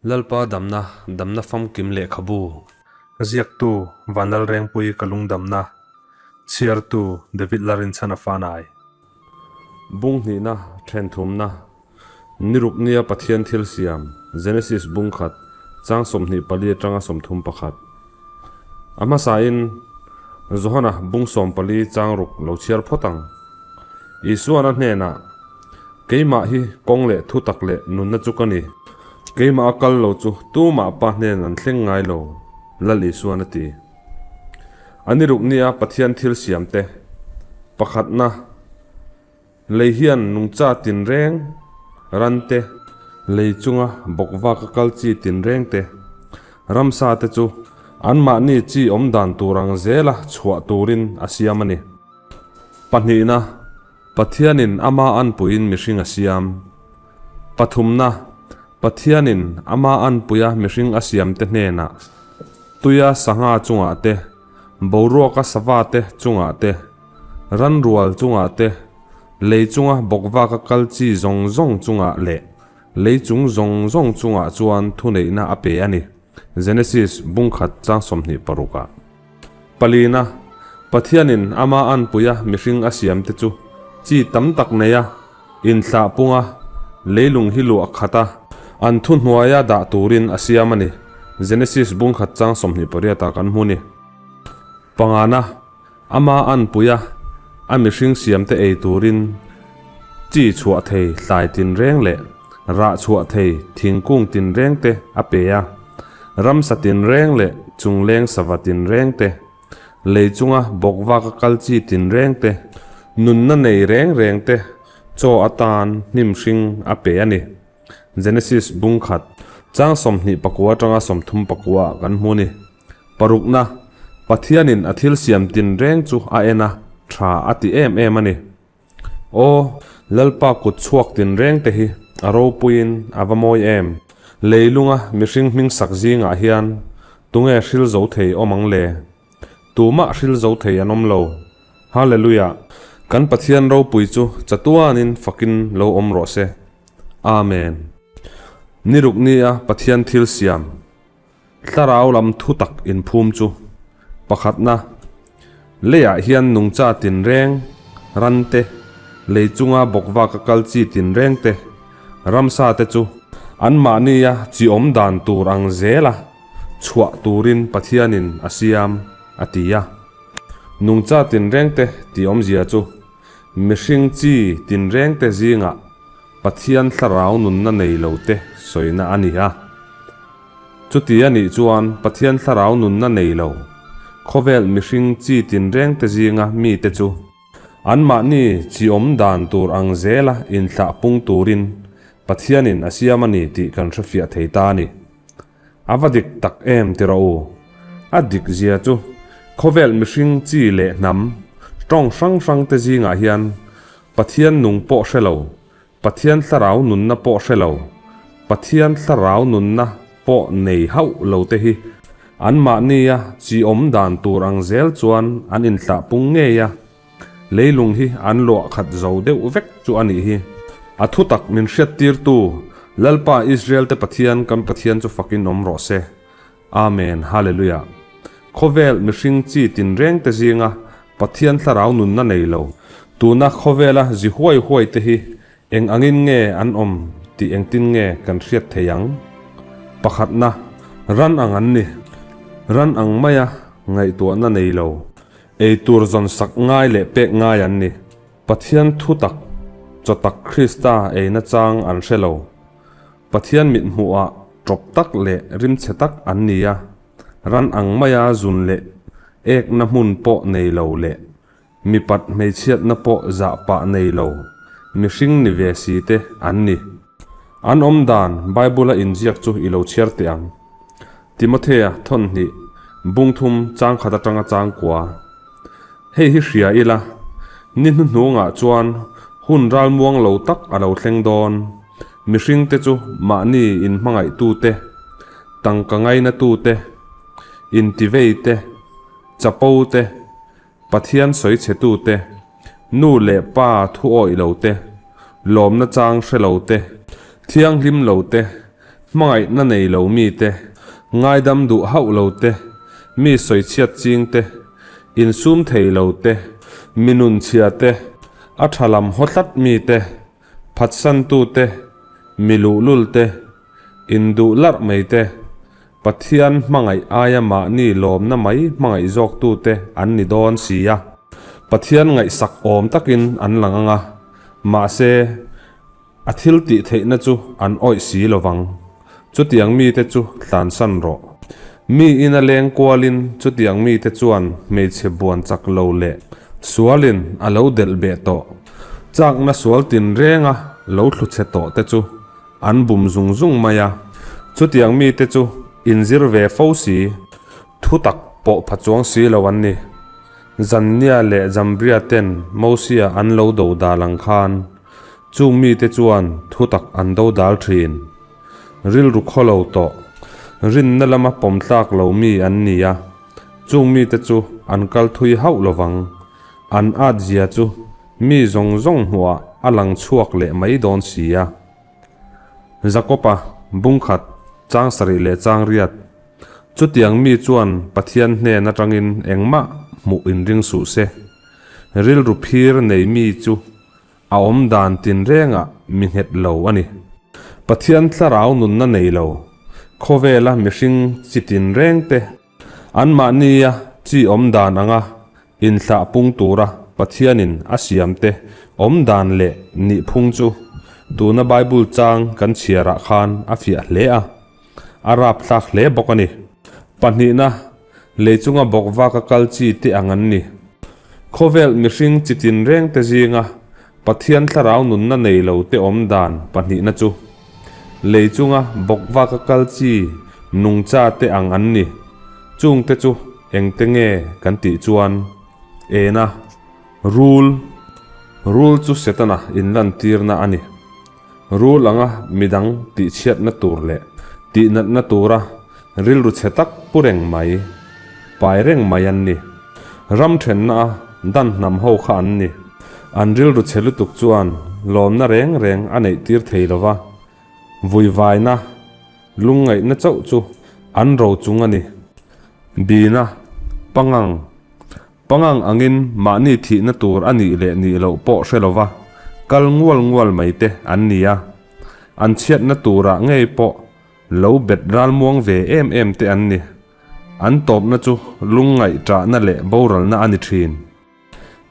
Lalpa damna, damna famkim lehkhabu. Ziaktu, Vanlalrengpui ka lungdamna. Chhiartu, David Larinchhana Fanai. Bung hnihna, then thumna, Ni ruk nia Pathian thil siam, Genesis bung khat, chang 24 atanga 31. A hmasain, Johana bung 14 chang ruk lo chhiar phawt ang. Isuan a hnenah, Keimah hi kawng leh thutak leh nunna chu ka ni. Keimah a kal lo chu tumah pa hnen an thleng ngai lo, Lal Isuan a ti. A ni ruk nia Pathian thil siamte pakhatna, Lei hian nungcha tinreng, rante, lei chunga bawkvaka kal chi tinreng te, ramsa te chu anmahni chi awm dan tur ang zela chhuah turin a siam a ni. Pahnihna, Pathianin ama anpuiin mihring a siam. Pathumna, Pathianin ama anpuia mihring a siamte hnenah tuia sangha chungah te, boruaka sava te chungah te, ranrual chungah te, lei chunga bawkvaka kal chi zawng zawng chungah leh lei chung zawng zawng chungah chuan thuneihna a pe a ni. Genesis bung khat chang 26 ah. Palina, Pathianin ama anpuia mihring a siamte chu chi tam tak neia inthlah punga leilung hi luah khata an thuhnuaia dah turin a siam a ni. Genesis bung khat chang 28 ah kan hmu ni. Pangana, Ama anpuia a mihring siamte ei turin chi chhuah thei hlai tinreng leh rah chhuah thei thingkung tinreng te a pe a, ramsa tinreng leh chungleng sava tinreng te, lei chunga bawkvaka kal chi tinreng te, nunna nei reng reng te chaw atan hnim hring a pe a ni. Genesis bung khat chang 29 atanga 34 ah kan hmu a ni. Parukna, Pathianin a thil siam tinreng chu a en a, tha a ti em em a ni. Aw, Lalpa kut chhuak tinreng te hi a ropuiin a va mawi em! Leilunga mihring hming sak zingah hian tunge hril zo thei awm ang le? Tumah hril zo thei an awm lo. Hallelujah! Kan Pathian ropui chu chatuanin fakin lo awm rawh se. Amen. Ni ruk nia Pathian thil siam. Thlarau lam thu tak inphum chu pakhatna, Leiah hian nungcha tinreng, ran te, lei chunga bawkvaka kal chi tinreng te, ramsa te chu anmahnia chi awm dan tur ang zela chhuah turin Pathianin a siam, a ti a. Nungcha tinreng te tih awmzia chu mihring chi tinreng te zingah Pathian thlarau nunna nei lo te sawina a ni a. Chuti a nih chuan Pathian thlarau nunna nei lo, khawvel mihring chi tinreng te zinga mite chu anmahni chi awm dan tur ang zela inthlah pung turin Pathianin a siam a ni tih kan hrefiah thei ta a ni. A va dik tak em ti rawh u. A dik zia chu khawvel mihring chi leh hnam tawng hrang hrang te zingah hian Pathian nung pawh hre lo, Pathian thlarau nunna pawh hre lo, Pathian thlarau nunna pawh nei hauh lo te hi anmahnia chi awm dan tur ang zel chuan an inthlah pung ngei a, leilung hi an luah khat zo deuh vek chu a nih hi. A thutak min hriattirtu Lalpa Israel te Pathian kan Pathian chu fakin awm rawh se. Amen Hallelujah. Khawvel mihring chi tinreng te zinga Pathian thlarau nunna nei lo, tuna khawvela zi huai huai te hi eng angin nge an awm tih engtin nge kan hriat thei ang? Pakhatna, ran ang an ni. Ran ang maia ngaihtuahna nei lo, eitur zawn sak ngai leh pek ngai an ni. Pathian thutak, chawtak Krista eina chang an hre lo. Pathian mithmuhah ṭawp tak leh rimchhe tak an ni a, ran ang maia zun leh ekna hmun pawh nei lo leh mipat hmeichhiatna pawh zah pah nei lo mihring ni ve si te an ni. An awm dan Bible-a inziak chu i lo chhiar teh ang. Timothea thawn hnih, bung thum chang khat atanga chang kua. Hei hi hria ila, ni hnuhnungah chuan hun ralmuang lo tak a lo thleng dawn. Mihringte chu mahni inhmangaihtute, tangka ngainatute, intiveite, chapote, Pathian sawichhetute, nu leh pa thu awih lote, lawmna chang hre lote, thianghlim lote, Hmangaihna nei lo mite, ngaidam duh hauh lo te, mi sawichhiat ching te, insum thei lo te, mi nunchhia te, a tha lam haw tlat mi te, phatsantu te, mi luhlul te, induh larh mai te, Pathian hmangaih aia mahni lawmna mai hmangaih zawktute an ni dawn si a. Pathian ngaihsak awm takin an lang ang a, mahse, a thil tih theihna chu an awih si lo vang. Chutiang mite chu tlansan rawh. Mi ina leng kualin chutiang mite chuan hmeichhe buan chak lo leh sualin a lo delh beh tawh. Chakna sual tinrenga lo thlu chhe tawh te chu An bum zung zung mai a, chutiang mite chu inzir ve fo si, thu tak pawh pha chuang si lo an ni. Zannia leh Jambria ten Mosia an lo do dal ang khan, chung mite chuan thu tak an do dal thin. Rilru khaw lo tawh, rinna lama pawm tlak lo mi an ni a, chung mite chu an kal thui hauh lo vang. An at zia chu Mi zawng zawng hmuhah a lang chhuak leh mai dawn si a. Jakob-a bung khat, chang sarih leh chang riat. Chutiang mi chuan Pathian hnen atangin engmah hmuh inring suh se. Rilru phir nei mi chu a awm dan tinrengah mi nghet lo a ni. Pathian thlarau nunna nei lo, khawvela mihring chi tinrengte Anmahnia chi awm dan anga inthlah pung tura Pathianin a siamte awm dan leh nihphung chu tuna Bible chang kan chhiarah khan a fiah hle a, a rapthlak hle bawk a ni. Pahnihna, lei chunga bawk vaka kal chi te ang an ni. Khawvel mihring chi tinrengte zinga Pathian thlarau nunna nei lo te awm dan pahnihna chu lei chunga bawk vaka kal chi nungcha te ang an ni. Chungte chu engte nge kan tih chuan ena rul, rul chu Setana inlantirna a ni. Rul anga midang tihchhiatna tur leh tihnatna tura rilru chhe tak pu reng mai, pai reng mai an ni. Ram thenna a dan hnam ho kha an ni. An rilru chhe lutuk chuan lawmna reng reng a neih tir thei lo va, vuivaina, lungngaihna chauh chu an ro chung a ni. Bina, pangang, Pangang angin mahni thihna tur a nih leh nih loh pawh hre lova kal ngual ngual mai te an ni a, an chhiatna turah ngei pawh lo bet ralmuang ve em em te an ni. An tawpna chu lungngaih ṭahna leh boralna a ni ṭhin.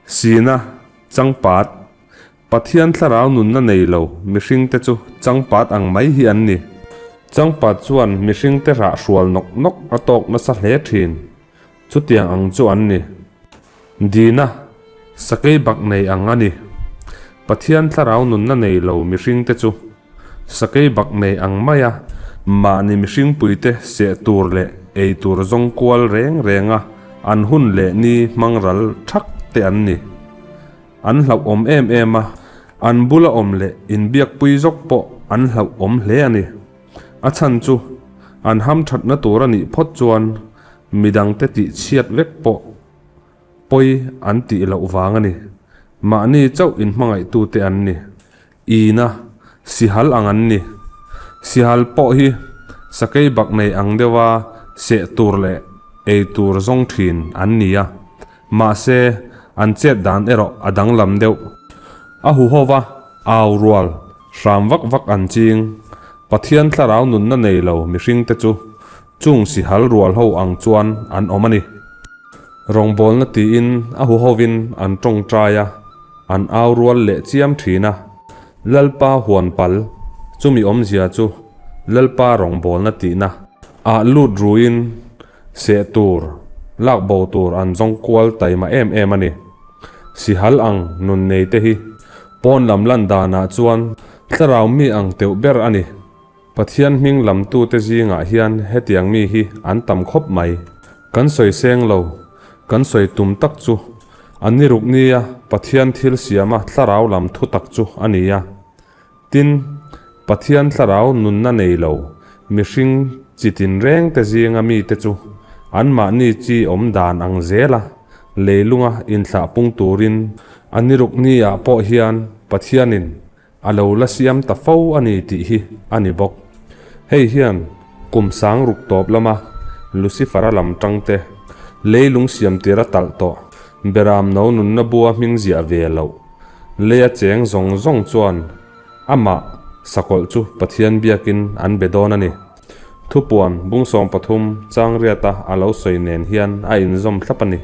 Sina, Changpat, Pathian thlarau nunna nei lo mihringte chu changpat ang mai hi an ni. Changpat chuan mihringte rah hrual nawk nawk a tawk nasa hle ṭhin. Chutiang ang chu an ni. Dina, sakei bak nei ang a ni. Pathian thlarau nunna nei lo mihringte chu sakei bak nei ang maia mahni mihringpuite seh tur leh ei tur zawng kual reng renga an hun leh ni hmang ral thak te an ni. An hlauhawm em em a, an bula awm leh inbiakpui zawk pawh an hlauhawm hle a ni. A chhan chu an hamthatna tur a nih phawt chuan midangte tih chhiat vek pawh pawi an tih loh vang a ni. Mahni chauh inhmangaihtute an ni. Ina, sihal ang an ni. Sihal pawh hi sakei bak nei ang deuha seh tur leh ei tur zawng thin an ni a. Mahse, an chet dan erawh a danglam deuh. A huhova au rual hram vak vak an ching. Pathian thlarau nunna nei lo mihringte chu chung sihal rual ho ang chuan an awm a ni. Rawngbawlna tiin a huhovin an tawngtai a, an au rual leh chiam thin a. Lalpa huan pal, chumi awmzia chu Lalpa rawngbawlna tihna ah lut ruin Seh tur, lak bo tur an zawng kual taima em em a ni. Sihal ang nun nei te hi pawn lam lan danah chuan thlarau mi ang teuh ber a ni. Pathian hming lamtute zingah hian hetiang mi hi an tam khawp mai. Kan sawi seng lo, kan sawi tum tak chu a ni ruk nia Pathian thil siama thlarau lam thu tak chu a ni a. Tin, Pathian thlarau nunna nei lo mihring chi tinrengte zinga mite chu anmahni chi awm dan ang zela leilunga inthlah pung turin a niruk niah pawh hian Pathianin a lo la siam ta fo a ni tih hi a ni bawk. Hei hian kum sang ruk tawp lama Lucifer-a lam tangte leilung siam tir a talh tawh. Beram no nunna bua hming ziah ve loh leia cheng zawng zawng chuan amah sakawlh chu Pathian biakin an be dawn a ni. Thupuan bung 13 chang riata a lo sawi nen hian a inzawm thlap a ni.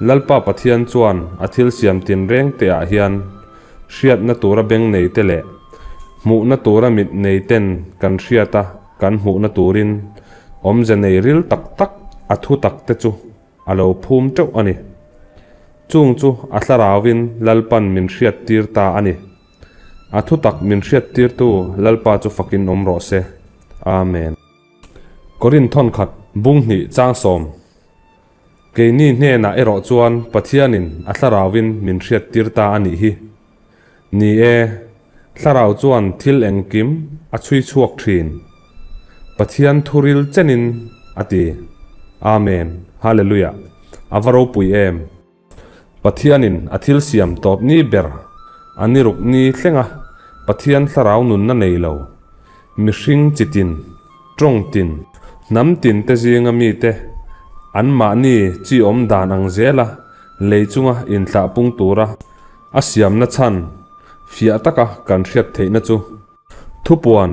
Lalpa Pathian chuan a thil siam tinreng te ah hian hriatna tura beng nei te leh hmuhna tura mit nei ten kan hriata kan hmuhna turin awmze nei ril tak tak a thu tak te chu a lo phum teuh a ni. Chung chu a thlarauin Lalpan min hriattir ta a ni. A thutak min hriattirtu Lalpa chu fakin awm rawh se. Amen. Korinth thawnkhat bung hnih chang sawm. Keini hnenah erawh chuan Pathianin a thlarauin min hriattir ta a nih hi. Ni e, thlarau chuan thil engkim a chhui chhuak thin. Pathian thuril chenin a ti. Amen. Hallelujah. A va ropui em! Pathianin a thil siam tawp ni ber a ni ruk ni thlenga Pathian thlarau nunna nei lo, mihring chi tin, tawng tin, hnam tin te zinga mite anmahni chi awm dan ang zela lei chunga inthlah pung tura a siamna chhan fiah taka kan hriat theihna chu Thupuan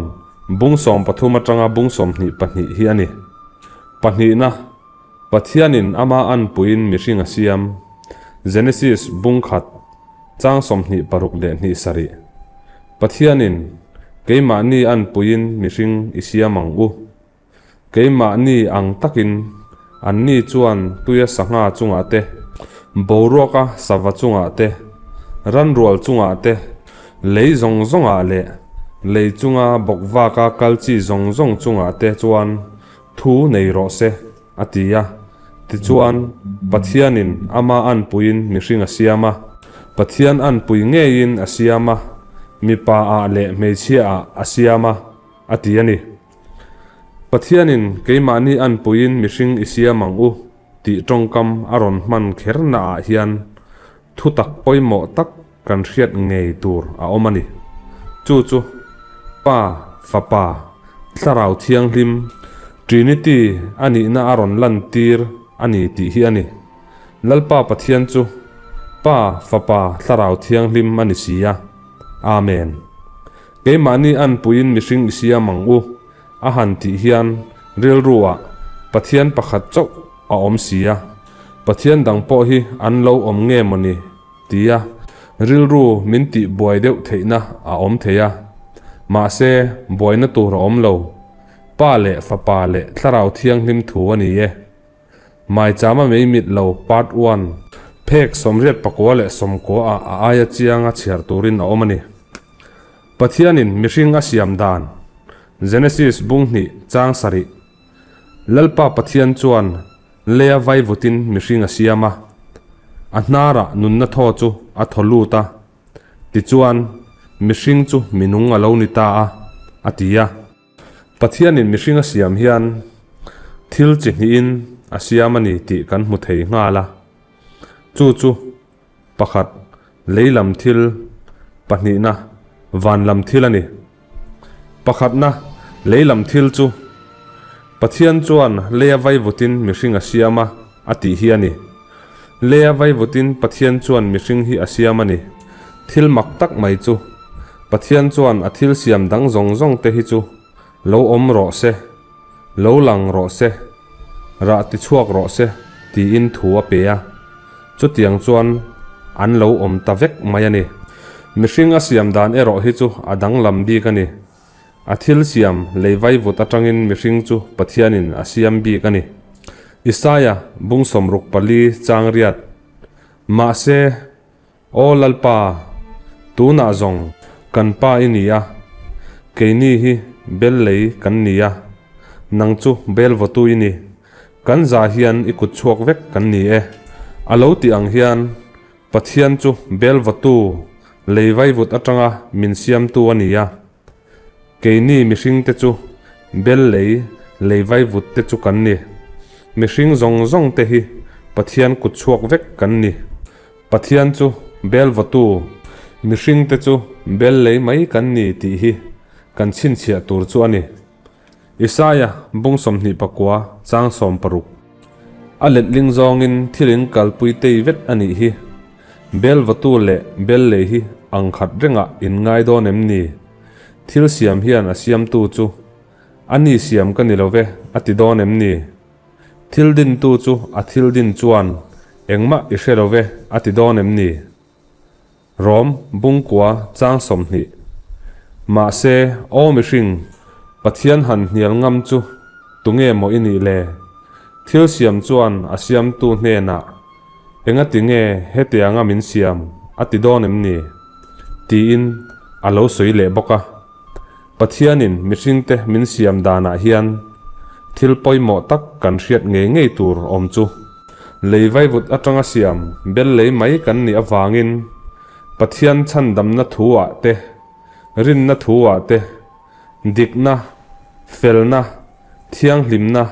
bung 13 atanga bung 22 hi a ni. Pahnihna, Pathianin ama anpuiin mihring a siam, Genesis bung khat, chang 26 leh hnih sarih. Pathianin, Keimahni anpuiin mihring i siam ang u. Keimahni ang takin anni chuan tuia sangha chungah te, boruaka sava chungah te, ranrual chungah te, lei zawng zawngah leh lei chunga bawkvaka kal chi zawng zawng chungah te chuan Thu nei rawh se, a ti a. Tichuan, Pathianin ama anpuiin mihring a siam a. Pathian anpui ngeiin a siam a, mipa ah leh hmeichhia ah a siam a, a ti a ni. Pathianin keimahni anpuiin mihring i siam ang u tih tawngkam a rawn hman kherna ah hian thutak pawimawh tak kan hriat ngei tur a awm a ni. Chu chu Pa, Fapa, Thlarau Thianghlim, Trinity, a nihna a rawn lantir a ni tih hi a ni. Lalpa Pathian chu Pa, Fapa, Thlarau Thianghlim a ni si a. Amen. Keimahni anpuiin mihring i siam ang u a han tih hian rilruah Pathian pakhat chauh a awm si a. Pathian dang pawh hi an lo awm nge mawni? Tia rilru min tih buai deuh theihna a awm thei a, mahse buaina tur a awm lo. Pa leh Fapa leh Thlarau Thianghlim thu a ni e. Maichama mei mit lo Part One, Phek 84 leh 90 ah a aia chianga chhiar turin a awm a ni. Pathianin mihring a siam dan, Genesis bung hnih chang sarih, Lalpa Pathian chuan leia vaivutin mihring a siam a, a hnarah nunna thaw chu a thaw lut a, tichuan mihring chu minung a lo ni ta a, a ti a. Pathianin mihring a siam hian thil chi hnihin a siam a ni tih kan hmu thei nghal a, chu chu pakhat lei lam thil, pahnihna van lam thil a ni. Pakhatna lei lam thil chu Pathian chuan leia vaivutin mihring a siam a, a tih hi a ni. Leia vaivutin Pathian chuan mihring hi a siam a ni. Thil mak tak mai chu Pathian chuan a thil siam dang zawng zawng te hi chu lo awm rawh se, lo lang rawh se, rah ti chhuak rawh se tiin thu a pe a. Chutiang chuan an lo awm ta vek mai a ni. Mihring a siam dan erawh hi chu a danglam bik a ni. A thil siam lei vaivut atangin mihring chu Pathianin a siam bik a ni. Isaia bung 64 chang riat. Mahse, Aw Lalpa, tunah zawng kan Pa i ni a, keini hi bel lei kan ni a, nang chu bel vawtu i ni, kan za hian i kut chhuak vek kan ni e. A lo tih ang hian Pathian chu bel vawtu lei vaivut atanga min siamtu a ni a, keini mihringte chu bel lei lei vaivut te chu kan ni. Mihring zawng zawng te hi Pathian kut chhuak vek kan ni. Pathian chu bel vawtu, mihringte chu bel lei mai kan ni tih hi kan chhinchhiah tur chu a ni. Isaia bung 29 chang 60. A letling zawngin thil in kalpui tei vet a nih hi. Bel vawtu leh bel lei hi ang khat rengah in ngai dawn em ni? Thil siam hian a siamtu chu a ni siam ka ni lo ve a ti dawn em ni? Thil dintu chu a thil din chuan engmah i hre lo ve a ti dawn em ni? Rom bungkua chang 20. Mahse, aw mihring, Pathian han hnial ngam chu tunge maw i nih le? Thil siam chuan a siamtu hnenah, Engati nge hetianga min siam a ti dawn em ni? tiin a lo sawi leh bawk a. Pathianin mihringte min siam danah hian thil pawimawh tak kan hriat ngei ngei tur awm chu lei vaivut atanga siam bel lei mai kan nih avangin Pathian chhandamna thu-ah te, rinna thu-ah te, dikna, felna, thianghlimna,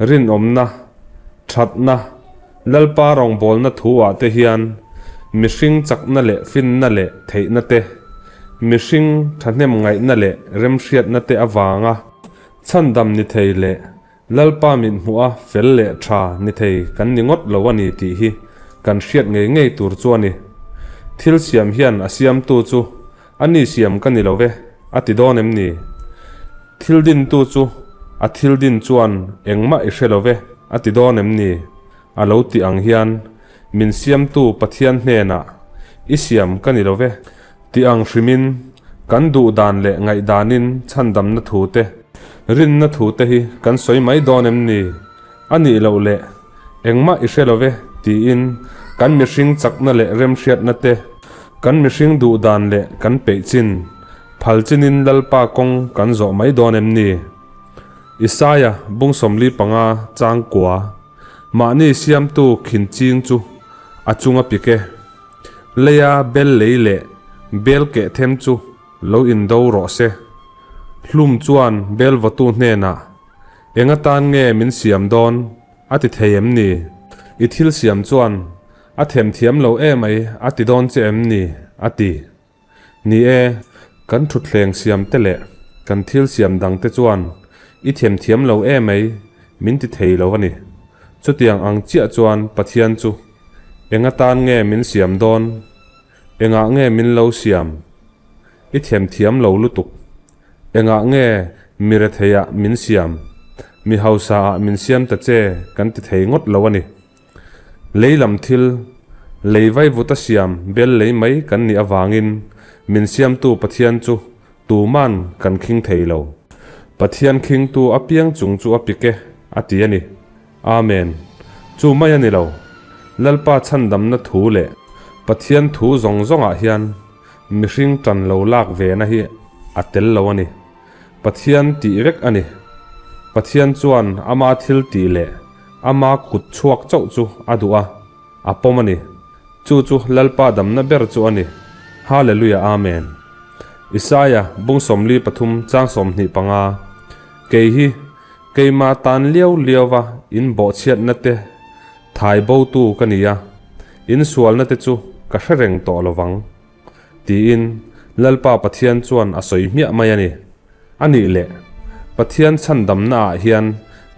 Rinawmna, thatna, Lalpa rawngbawlna thu-ah te hian mihring chakna leh finna leh theihna te, mihring thahnem ngaihna leh remhriatna te avanga chhandam ni thei leh Lalpa mithmuha fel leh tha ni thei kan ni ngawt lo a ni tih hi kan hriat ngei ngei tur chu a ni. Thil siam hian a siamtu chu A ni siam ka ni lo ve, a ti dawn em ni? Thil dintu chu a thil din chuan engmah i hre lo ve, a ti dawn em ni? A lo ti ang hian min siamtu Pathian hnenah i siam ka ni lo ve, ti ang hrimin kan duh dan leh ngaihdanin chhandamna thu te, rinna thu te hi kan sawi mai dawn em ni? A nih loh leh, engmah i hre lo ve, tiin kan mihring chakna leh remhriatna te, kan mihring duh dan leh kan peih chin, phal chinin Lalpa kawng kan zawh mai dawn em ni? Isaia bung 45 chang kua, Mahni siamtu khin ching chu a chung a pik e. Leia bel lei leh bel keh them chu lo indo rawh se. Hlum chuan bel vawtu hnenah, Eng atan nge min siam dawn? a ti thei em ni? I thil siam chuan a themthiam lo emai a ti dawn che em ni? a ti. Ni e, kan thutthleng siam te leh kan thil siam dang te chuan i themthiam lo emai min ti thei lo a ni. Chutiang ang chiah chuan Pathian chu eng atan nge min siam dawn? Engah nge min lo siam? I themthiam lo lutuk. Engah nge mi retheiah min siam? Mi hausaah min siam ta che kan ti thei ngawt lo a ni. Lei lam thil, lei vaivuta siam bel lei mai kan nih avangin min siamtu Pathian chu tuman kan khing thei lo. Pathian khingtu apiang chung chu a pik e, a ti a ni. Amen. Chu mai a ni lo. Lalpa chhandamna thu leh Pathian thu zawng zawngah hian mihring tan lo lak vena hi a tel lo a ni. Pathian tih vek a ni. Pathian chuan ama thil tih leh ama kut chhuak chauh chu a duh a, a pawm a ni. Chu chu Lalpa damna ber chu a ni. Hallelujah Amen. Isaia bung 43 chang 25 Kei hi Keimah tan liau liauva in bawhchhiatna te thai botu ka ni a, in sualna te chu ka hre reng tawh lo vang, tiin Lalpa Pathian chuan a sawi hmiah mai a ni. A nih leh, Pathian chhandamnaah hian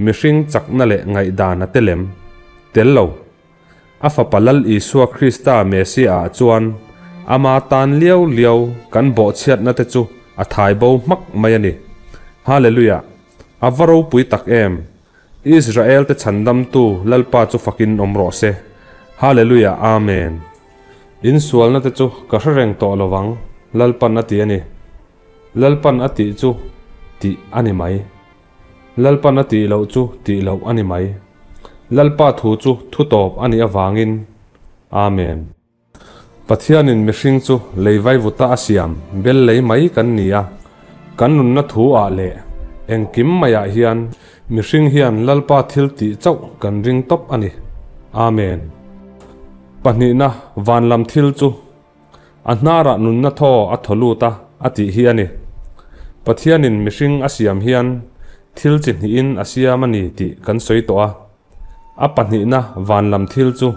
mihring chakna leh ngaihdan a telem? Tel lo. A Fapa Lal Isua Krista Messiah-ah chuan ama tan liau liau kan bawhchhiatna te chu a thai bo hmak mai a ni. Hallelujah! A va ropui tak em! Israel-te chhandamtu Lalpa chu fakin awm rawh se. Hallelujah! Amen! In sualna te chu ka hre reng tawh lo vang, Lalpan a ti a ni. Lalpan a tih chu tih a ni mai. Lalpan a tih loh chu tih loh a ni mai. Lalpa thu chu thu tawp a nih avangin. Amen. Pathianin mihring chu lei vaivuta a siam bel lei mai kan ni a, kan nunna thu ah leh engkim maiah hian mihring hian Lalpa thil tih chauh kan ring tawp a ni. Amen. Pahnihna van lam thil chu A hnarah nunna thaw a thaw lut a, a tih hi a ni. Pathianin mihring a siam hian thil chi hnihin a siam a ni tih kan sawi tawh a. A pahnihna van lam thil chu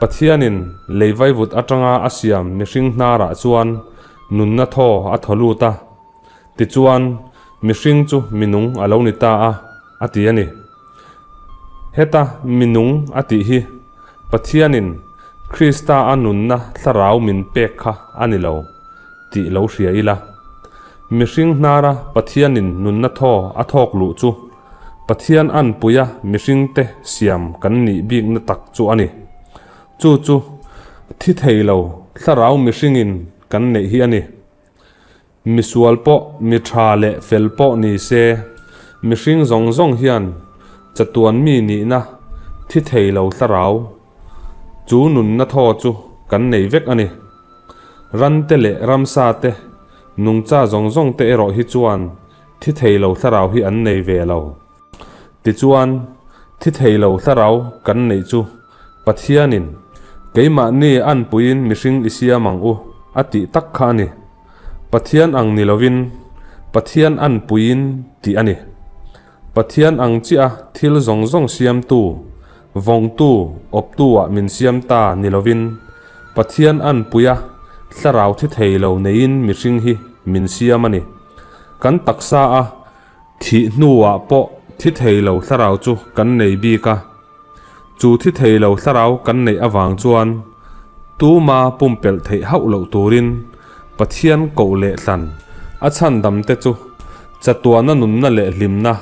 Pathianin lei vaivut atanga a siam mihring hnarah chuan nunna thaw a thaw lut a. Tichuan, mihring chu minung a lo ni ta a, a ti a ni. Heta minung a tih hi Pathianin Krista a nunna thlarau min pek kha a ni lo tih lo hria ila. Mihring hnara Pathianin nunna thaw a thawk luh chu Pathian anpuia mihringte siam kan nih bikna tak chu a ni. Chu chu thi thei lo thlarau mihringin kan neih hi a ni. Misual pawh mi tha leh fel pawh ni se, mihring zawng zawng hian chatuan mi nihna thi thei lo thlarau chu nunna thaw chu kan nei vek a ni. Rante leh ramsa te, nungcha zawng zawng te erawh hi chuan thi thei lo thlarau hi an nei ve lo. Tichuan, thi thei lo thlarau kan neih chu Pathianin, Keimahni anpuiin mihring i siam ang u, a tih tak kha a ni. Pathian ang ni lovin, Pathian anpuiin tih a ni. Pathian ang chiah thil zawng zawng siamtu, vawngtu, awptu-ah min siam ta ni lovin, Pathian anpuia thlarau thi thei lo neiin mihring hi min siam a ni. Kan taksa a thih hnuah pawh thi thei lo thlarau chu kan nei bik a. Chu thi thei lo thlarau kan neih avang chuan tuma pumpelh theih hauh loh turin Pathian koh leh hlan a chhandamte chu chatuana nunna leh hlimna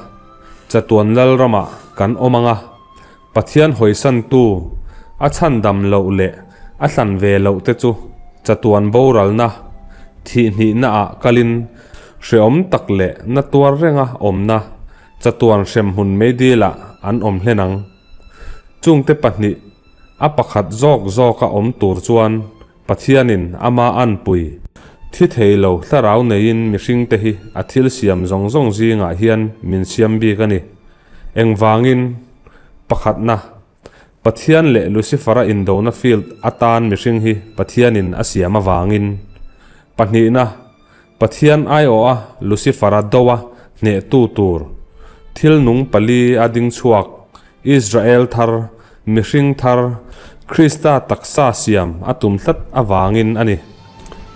chatuan Lalramah kan awm ang a, Pathian hawisantu a chhandam loh leh a hlan ve loh te chu chatuan boralna thihhnihnaah kalin hreawm tak leh na tuar renga awmna Chatuan hremhmun meidilah an awm hlen ang. Chungte pahnih a pakhat zawk zawka awm tur chuan Pathianin ama anpui thi thei lo thlarau neiin mihringte hi a thil siam zawng zawng zingah hian min siam bik a ni. Engvangin? Pakhatna, Pathian leh Lucifer-a indona field atan mihring hi Pathianin a siam avangin. Pahnihna, Pathian aiawha Lucifer-a doa hnehtu tur, thil nung pali a ding chhuak, Israel thar, mihring thar, Krista taksa siam a tum tlat avangin a ni.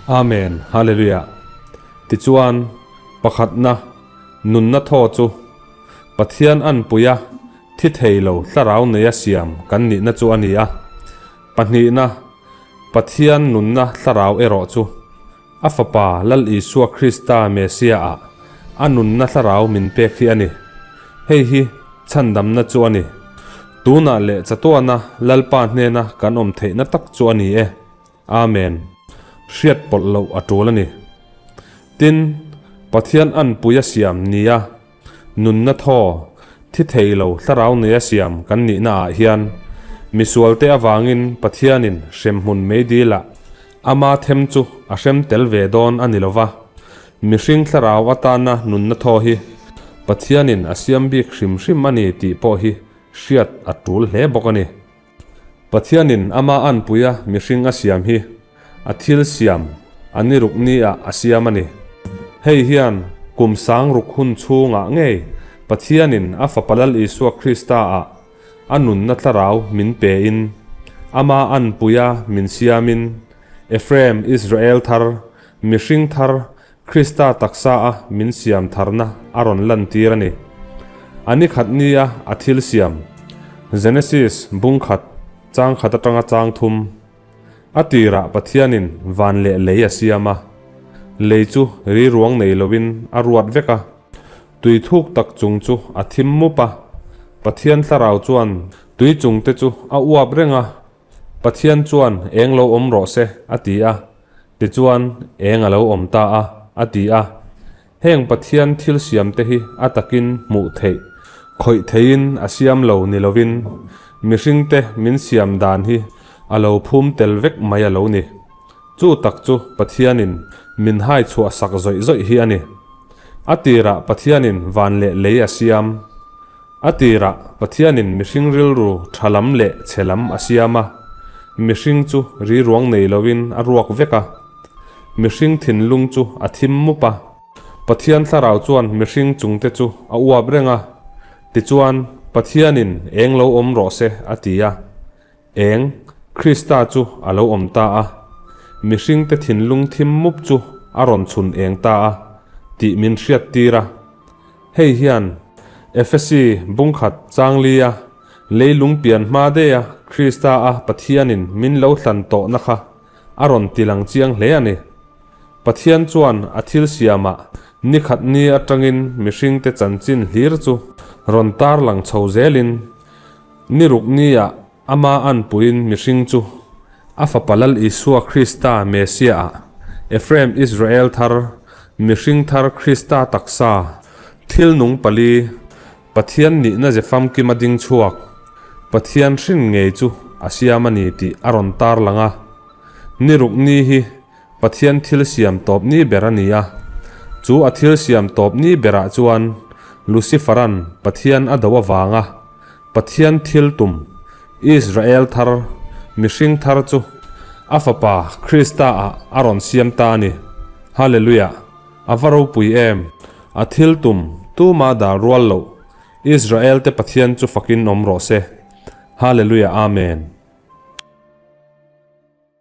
Amen, Hallelujah. Tichuan, pakhatna, nunna thaw chu Pathian anpuia thi thei lo thlarau neia siam kan nihna chu a ni a. Pahnihna, Pathian nunna thlarau erawh chu A Fapa Lal Isua Krista Messiah-ah a nunna thlarau min pek hi a ni. Hei hi chhandamna chu a ni. Tunah leh chatuana Lalpa hnena kan awm theihna tak chu a ni e. Amen. Hriat pawlh loh a tul a ni. Tin, Pathian anpui a siam nia Nunna thaw, thi thei lo thlarau neia siam kan nihna ah hian misualte avangin Pathianin hremhmun meidilah ama them chu a hrem tel ve dawn a ni lova. Mihring thlarau atana nunna thaw hi Pathianin a siam bik hrim hrim a ni tih pawh hi hriat a tul hle bawk a ni. Pathianin ama anpuia mihring a siam hi a thil siam a ni ruk ni-ah a siam a ni. Hei hian kum sang ruk hun chhungah ngei Pathianin a Fapa Lal Isua Krista-ah a nunna thlarau min pein, ama anpuia min siamin, Ephraim Israel thar, mihring thar Krista taksa-a min siam tharna a rawn lantir a ni. A ni khat nia a thil siam, Genesis bung khat, chang khat atanga chang thum. A tirah Pathianin van leh lei a siam a, lei chu ri ruang nei loin a ruat vek a. Tui thuk tak chung chu a thim mup a, Pathian thlarau chuan tui chungte chu a uap reng a, Pathian chuan eng lo awm rawh se a ti a, tichuan eng a lo awm ta a, a ti a. Heng Pathian thil siamte hi a takin hmuh theih, khawih theihin a siam lo ni lovin, mihringte min siam dan hi a lo phum tel vek mai a lo ni. Chu tak chu Pathianin min hai chhuah sak zawih zawih hi a ni. A tirah Pathianin van leh lei a siam. A tirah Pathianin mihring rilru tha lam leh chhe lam a siam a, mihring chu ri ruang nei loin a ruak vek a. Mihring thinlung chu a thim mup a. Pathian thlarau chuan mihring chungte chu a uap reng a, tichuan Pathianin eng lo awm rawh se a ti a. Eng, Krista chu a lo awm ta a, mihringte thinlung thim mup chu a rawn chhun eng ta a, tih min hriattir a. Hei hian Efesi bung khat chang lia leilung pian hma deiha Krista a Pathianin min lo thlan tawhna kha a rawn ti lang chiang hle a ni. Pathian chuan a thil siamah ni khat ni atangin mihringte chanchin hlir chu rawn tar lang chho zelin ni ruk niah ama anpuiin mihring chu a Fapa Lal Isua Krista Messiah-ah Ephraim Israel thar mihring thar Krista taksa thil nung pali Pathian nihna ze famkima ding chhuak Pathian hrin ngei chu a siam a ni tih a rawn tar lang a. Ni ruk ni hi Pathian thil siam tawp ni ber a ni a. Chu a thil siam tawp ni berah chuan Lucifer-a'n Pathian a do avanga Pathian thil tum Israel thar, mihring thar chu a Fapa Krista-ah a rawn siam ta a ni. Hallelujah! A va ropui em! A thil tum tuma dal rual loh Israel-te Pathian chu fakin awm rawh se. Hallelujah Amen!